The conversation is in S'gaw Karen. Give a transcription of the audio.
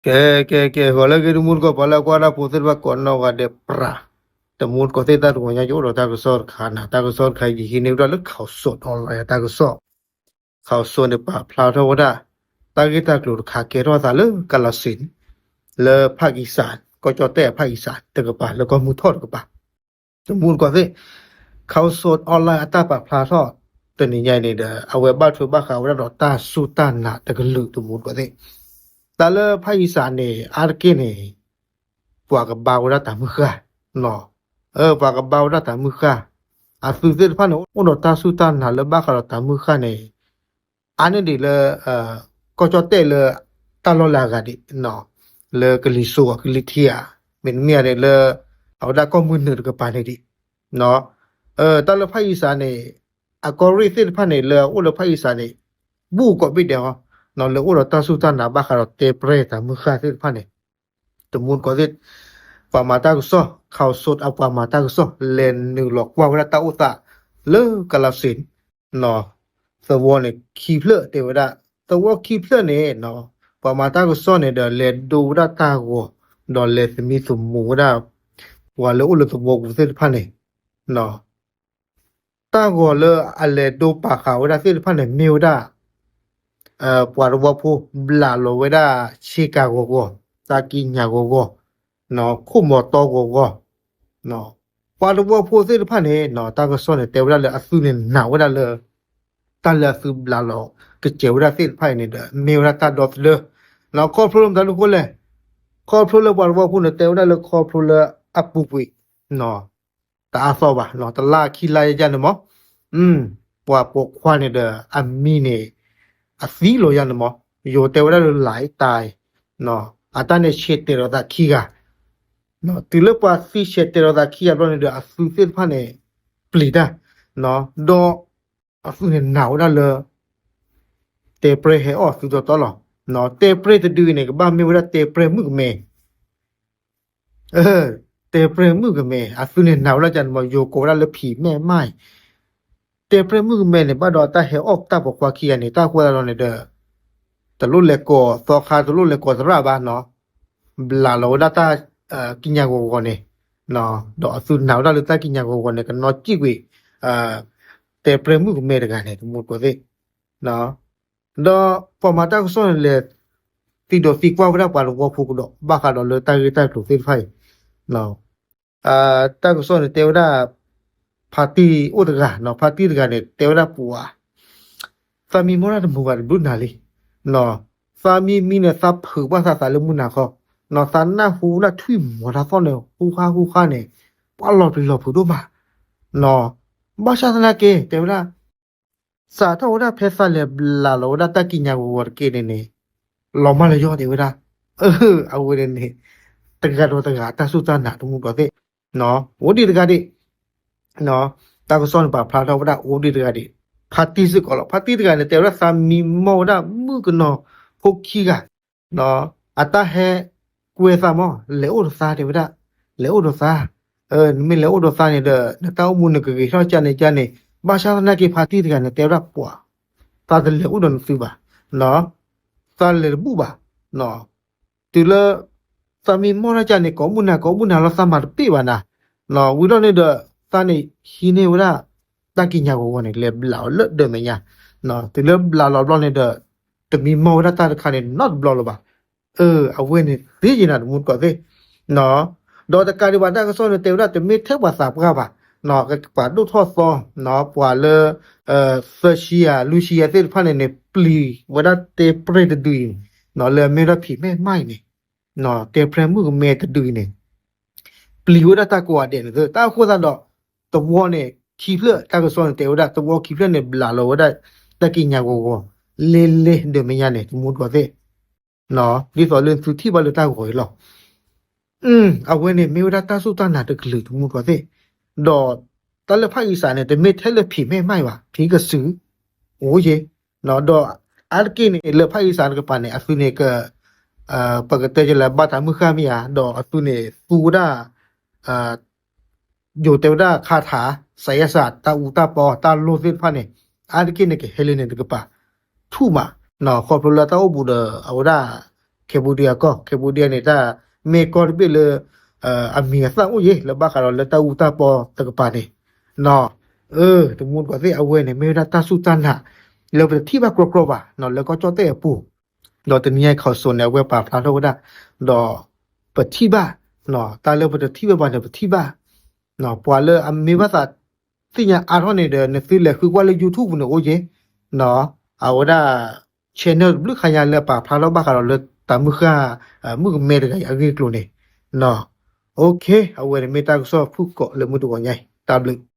ကဲ ကဲ ကဲ ဂီၤလၢအဂ့ၤ တမူတကိး ပှၤလၢအကွၢ်တၢ်ဖိသ့ၣ်တဖၣ်ကိးနီၢ်ဂၤဒဲးပြး, တမူတကိးသ့ၣ် တၢ်တဂီၤညါ ယအိၣ်ဒီးတၢ်ကစီၣ်တခါနၤ, တၢ်ကစီၣ်တခါအံၤ ယဟံးန့ၢ်ဝဲဒၣ်လၢ Khaosod Online အတၢ်ကစီၣ်, Khaosod န့ၣ် ပာ်ဖျါထီၣ်ဝဲဒၣ် တၢ်ဂ့ၢ်တၢ်ကျိၤတခါ ကဲထီၣ်သးလၢ ကလၤစ့း လၢဖၣ်ကံစး ကီၢ်ကၠီၣ်တဲၣ်အဖၣ်ကံစးတကပၤ လၢကီၢ်မုၢ်ထီၣ်တကပၤ တမူတကိးသ့ၣ်, Khaosod Online အတၢ်ပာ်ဖျါထီၣ် တနံၤညါအံၤန့ၣ်ဒီး အဝဲဘၣ်ထွဲဘၣ်ဃးဝဲဒၣ်ဒီးတၢ်စူၢ်တၢ်နာ်တကလုာ် တမူတကိးသ့ၣ်, တၢ်လၢဖၣ်ကံစးန့ၣ် အါတက့ၢ်န့ၣ် ပှၤကဘါဝဲဒၣ်တၢ်မုၢ်ဃၢ်, ပှၤကဘါဝဲဒၣ်တၢ်မုၢ်ဃၢ်, အသုသ့ၣ်တဖၣ်န့ၣ် အိၣ်ဒီးတၢ်စူၢ်တၢ်နာ်လၢဘၣ်ဃးဒီးတၢ်မုၢ်ဃၢ်န့ၣ် အါန့ၢ်ဒံးလၢ ကီၢ်ကၠီၣ်တဲၣ်လၢ တၢ်လီၢ်လၢအဂၤဒံး လၢကလံၤစိးအကလံၤထံးဧါ, မ့တမ့ၢ်ဒံးလၢ အဝဲဒၣ်ကီၢ်မုၢ်နုာ်တကပၤန့ၣ်ဒံး, တၢ်လၢဖၣ်ကံစးန့ၣ် အကီၢ်ရ့ၣ်သ့ၣ်တဖၣ်န့ၣ် လၢအအိၣ်လၢဖၣ်ကံစးန့ၣ် ဘူးကိးဘ့ၣ်ဒဲးဟီ, လၢအိၣ်ဒီးတၢ်စူၢ်တၢ်နာ်ဘၣ်ဃးဒီးတဲပြဲၢ်တၢ်မုၢ်ဃၢ်သ့ၣ်တဖၣ်န့ၣ် တမူတကိးသ့ၣ်, ပှၤမၤတၢ်ကစီၣ် Khaosod အပှၤမၤတၢ်ကစီၣ် လဲၤနုာ်လီၤကွၢ်ဝဲဒၣ်တၢ်အိၣ်သး လၢကလၤစ့း သဝီန့ၣ် ခံဖျၢၣ်တဲဝဲဒၣ်, သဝီခံဖျၢၣ်န့ၣ် ပှၤမၤတၢ်ကစီၣ်န့ၣ်ဒီး လဲၤဒိဝဲဒၣ်တၢ်ဂီၤ ဒီးလဲၤသမံသမိးဝဲဒၣ် ပှၤလၢအိၣ်လၢသဝီပူၤသ့ၣ်တဖၣ်န့ၣ် တၢ်ဂီၤလၢအလဲၤဒိပာ်ဃာ်ဝဲဒၣ်သ့ၣ်တဖၣ်န့ၣ် မ့ၢ်ဝဲဒၣ် ပှၤသဝီဖိ ဘျးလီၤဝဲဒၣ် ဆ့ကၤဂီၤဂီၤ, တၢ်ကံးညာ်ဂီၤဂီၤ, ခိၣ်မီၤတီဂီၤဂီၤ, ပှၤသဝီဖိသ့ၣ်တဖၣ်န့ၣ် တၢ်ကစီၣ်န့ၣ် တဲဝဲဒၣ်လၢအသုန့ၣ်နာ်ဝဲဒၣ်လၢ တၢ်လၢအသုဘျးလီၤကစဲးဝဲဒၣ်သ့ၣ်တဖၣ်အံၤန့ၣ်ဒီး မ့ၢ်ဝဲဒၣ်တၢ်ဒီသဒၢ, ခီဖျိလၢမတၤဒုဃိလဲၣ်, ခီဖျိလၢပှၤသဝီဖိန့ၣ် တဲဝဲဒၣ်လၢခီဖျိလၢအပူၤကွံာ် တအါသီဘၣ် တလါခံလါယါန့ၣ်မး, ပှၤပိာ်ခွါန့ၣ်ဒီး အမံၤန့ၣ် အသံလီၤယါန့ၣ်မး, ယိၤတဲဝဲဒၣ်လၢ လါအံတၢ်အံၤ, အတၢ်န့ၣ်ဆဲးတဲာ်လီၤသးခံဂၤ, တုၤလၢပှၤသံဆဲးတဲာ်လီၤသးခံဂၤဘျီန့ၣ်ဒီး အသုသ့ၣ်တဖၣ်န့ၣ် ပျံၤတၢ်, ဒီးအသုန့ၣ်နာ်ဝဲဒၣ်လၢ တဲပြဲၢ်ဟဲအီၣ်သုတီတီလီၤ. တဲပြဲၢ်တဒုအံၤန့ၣ် ကဘၣ်မ့ၢ်ဝဲဒၣ်တဲပြဲၢ်မုၣ်ကမဲ, တဲပြဲၢ်မုၣ်ကမဲ အသုန့ၣ်နာ်ဝဲဒၣ်ကန့ၣ်မး ယိၤကိးဝဲဒၣ်လၢဖံးမဲာ်မၢ်အံၤ, တဲပြဲၢ်မုၣ်ကမဲန့ၣ် ဘၣ်ဒီးတၢ်ဟဲအီၣ်တၢ်ပိာ်ခွါခံဂၤန့ၣ် တၢ်ဃိသတးဒီးန့ၣ်ဒီး တလိၣ်လဲၤကိးသီခါ တလိၣ်လဲၤကိးသရၣ်ဘၣ်နီၤ, ဘျးလီၤဝဲဒၣ်တၢ်ကံးညာ်ဂီၤဂီၤန့ၣ်, ဒီးအသုနာ်ဝဲဒၣ်လၢတၢ်ကံးညာ်ဂီၤဂီၤန့ၣ် ကနီၣ်စံၣ်ကွံာ် တဲပြဲၢ်မုၣ်ကမဲတဂၤန့ၣ် တမူတကိးသ့ၣ် ဒီးပှၤမၤတၢ်ကစီၣ်န့ၣ်လဲၤ သံဒိးသံကွၢ်ဝဲဒၣ်ပှၤသဝီဖိကဒီး ဘၣ်ဃးဒီးလၢတၢ်ဂ့ၢ်တၢ်ကျိၤသ့ၣ်တဖၣ်အံၤ, တၢ်ကစီၣ်န့ၣ်တဲဝဲဒၣ် ဖါတံၢ်အိၣ်တဂၤနီၤ, ဖါတံၢ်တဂၤန့ၣ် တဲဝဲဒၣ်ပှၤ သးမံမီၢ်တၢ်တမုာ်ဘၣ်တဘျုးနၤလံ, သးမံမံန့ၣ် သးဖုးဘၣ်သးသးလၢမုၢ်နၤခီ, သးနၢ်ဟူဝဲဒၣ်ထွံၣ်မီၤတၢ်သီၣ်န့ၣ် ဟူဃါဟူဃါန့ၣ် ပှၤလီၤပျံၤလီၤဖုးဒိၣ်မး, ဘၣ်ဆၣ်သနာ်က့ တဲဝဲဒၣ် စးထီၣ်ဝဲဒၣ်ဖဲသးလဲၤဘျးလီၤဝဲဒၣ်တၢ်ကံးညာ်ဂီၤဂီၤတက့ၢ်န့ၣ်န့ၣ် လီၤမၢ်လၢယီၢ်ဒံးဝဲဒၣ်, အဝဲန့ၣ်န့ၣ် တဂၤဒီးတဂၤတၢ်စူၢ်တၢ်နာ်တမူတကိးသ့ၣ်, အိၣ်ဒံးတဂၤဒံး တၢ်ကစီၣ်န့ၣ်ပာ်ဖျါထီၣ်ဝဲဒၣ်အိၣ်ဒံးတဂၤဒံး, ဖါတံၢ်စ့ၢ်ကီးလီၤ. ဖါတံၢ်တဂၤန့ၣ် တဲဝဲဒၣ်သးမံမီၢ်ဝဲဒၣ်မုၣ်ကနီၤဖိခံဂၤ အတၢ်ဟဲကွဲသးမီၢ် လဲၤအိၣ်ဒီးသးတဲဝဲဒၣ်, လဲၤအိၣ်ဒီးသး, နမ့ၢ်လဲၤအိၣ်ဒီးသးန့ၣ်ဒီး နတၢ်အိၣ်မူနကဂ့ၤထီၣ်ကၢ်န့ၣ်ကၢ်န့ၣ်, ဘၣ်ဆၣ်သနာ်က့ဖါတံၢ်တဂၤန့ၣ် တဲဝဲဒၣ်ပှၤ သးတလဲၤအိၣ်ဒီးနသုဘၣ်, သးလဲၤတဘူၣ်ဘၣ်, တုၤလၢ သးမံမီၢ်ထီၣ်ကၢ်န့ၣ် ကိးမုၢ်နၤ ကိးမုၢ်နၤလီၤ သးမၤတပ့ၢ်ဘၣ်နၤ, ဝံၤလီၤန့ၣ်ဒီး သးန့ၣ်ဟံးန့ၢ်ဝဲဒၣ် တၢ်ကံးညာ်ဂီၤဂီၤန့ၣ် လဲၤဘျးအီၤလၢဒၢးမဲာ်ညါ, တုၤလၢဘျးလီၤဘျီန့ၣ်ဒီး တမံမီၢ်ဝဲဒၣ်တၢ်တခါန့ၣ် နီတဘျီလၢၤဘၣ်, အဝဲန့ၣ်သ့ယံၤနၤတမူတကိးသ့ၣ်, ဒီးတကးဒံးဘၣ်တၢ်ကစီၣ်န့ၣ် တဲဝဲဒၣ်တမ့ၢ်ထဲပှၤသးပှၢ်ဘၣ်, ပှၤဒိၣ်ထီၣ်သီ ပှၤလၢ သၢဆံယၤ လွံၢ်ဆံယၤသ့ၣ်တဖၣ်န့ၣ်န့ၣ် ပျံၤဝဲဒၣ်တဲပြဲၢ်တဒုအံၤန့ၣ်, လၢအမ့ၢ်ဝဲဒၣ်ဖံးမဲာ်မၢ်အံၤန့ၣ်, တဲပြဲၢ်မုၣ်ကမဲတဒုအံၤန့ၣ် ပျံၤဝဲဒၣ်တၢ်ကိးဂၤဒဲးန့ၣ်သ့, တၢ်အဃိသတးဒီး သဝီန့ၣ် ခံဖျၢၣ် တၢ်ကစီၣ်န့ၣ်တဲဝဲဒၣ် သဝီခံဖျၢၣ်န့ၣ် ဘျးလီၤဝဲဒၣ် တၢ်ကံးညာ်ဂီၤဂီၤ လဲလဲဒၢးမဲာ်ညါန့ၣ် တမူတကိးသ့ၣ်, ဒ်သိးလၢသုထံၣ်ဘၣ်လၢတၢ်ဂီၤအံၤလီၤ. အဝဲန့ၣ်မ့ၢ်ဝဲဒၣ်တၢ်စူၢ်တၢ်နာ်တကလုာ်တမူတကိးသ့ၣ်, ဒီးတၢ်လၢဖၣ်အံသးန့ၣ် တမ့ၢ်ထဲလၢဖံးမဲာ်မၢ်အံၤဘၣ်, ဖံးကစုၤ အိၣ်ယဲ, ဒီးအါတက့ၢ်န့ၣ် လၢဖၣ်အံသးတကပၤန့ၣ် အသုန့ၣ်က ပကတဲယလဲၤဘၣ်တၢ်မုၢ်ဃၢ်မ့ၢ်ဧါ, ဒီးအသုန့ၣ်သူဝဲဒၣ် ယိၤတဲဝဲဒၣ်ခါထါ စးယဲစး တၢ်အူတၢ်ပီ တၢ်လိၣ်သ့ၣ်တဖၣ်န့ၣ် အါတက့ၢ်န့ၣ် ကဟဲလၢန့ၣ်တကပၤ ထူၣ်မး, ခီဖျိလၢတၢ်အိၣ်ဘူးဒီး အဝဲဒၣ် က Cambodia ကီၢ် Cambodia န့ၣ် တၢ်မ့ၢ်ကီၢ်တဘ့ၣ်လၢ အမံၤအသၣ်အိၣ်ယဲ လၢဘၣ်ဃးဒီးလၢတၢ်အူတၢ်ပီတကပၤန့ၣ် နီၢ် အၢ တမူတကိးသ့ၣ် အဝဲန့ၣ် မ့ၢ်ဝဲဒၣ်တၢ်စူၢ်တၢ်နာ် လၢပတထံၣ်ဘၣ်ကြီကြီဘၣ် နီၢ် လၢကီၢ်ကၠီၣ်တဲၣ်အပူၤ ဒီးတနံၤအံၤ Consul န့ၣ် အဝဲပာ်ဖျါထီၣ်ဝဲဒၣ် ဒီးပထံၣ်ဘၣ် နီၢ် တၢ်လၢပတထံၣ်ဝဲဘၣ်န့ၣ် ပထံၣ်ဘၣ် နီၢ် ပှၤလၢအမ့ၢ်ဘၣ်သးသ့ၣ်ညါအါထီၣ်န့ၣ်ဒီး နသုလဲၤဃုကွၢ်လၢ YouTube န့ၣ်အိၣ်ယဲ နီၢ် အဝဲဒၣ် channel တဘျုးခါညါလၢပာ်ဖျါထီၣ်ဘၣ်ဃးဒီးလၢတၢ်မုၢ်ဃၢ် မုၣ်ကမဲတဂၤအံၤအဂ့ၢ်အကျိၤန့ၣ် နီၢ် OK အဝဲန့ၣ်မ့ၢ်တၢ်ကစီၣ်ဖုၣ်ကိာ်လၢမုၢ်တဂီၤညါအံၤ တၢ်ဘျုး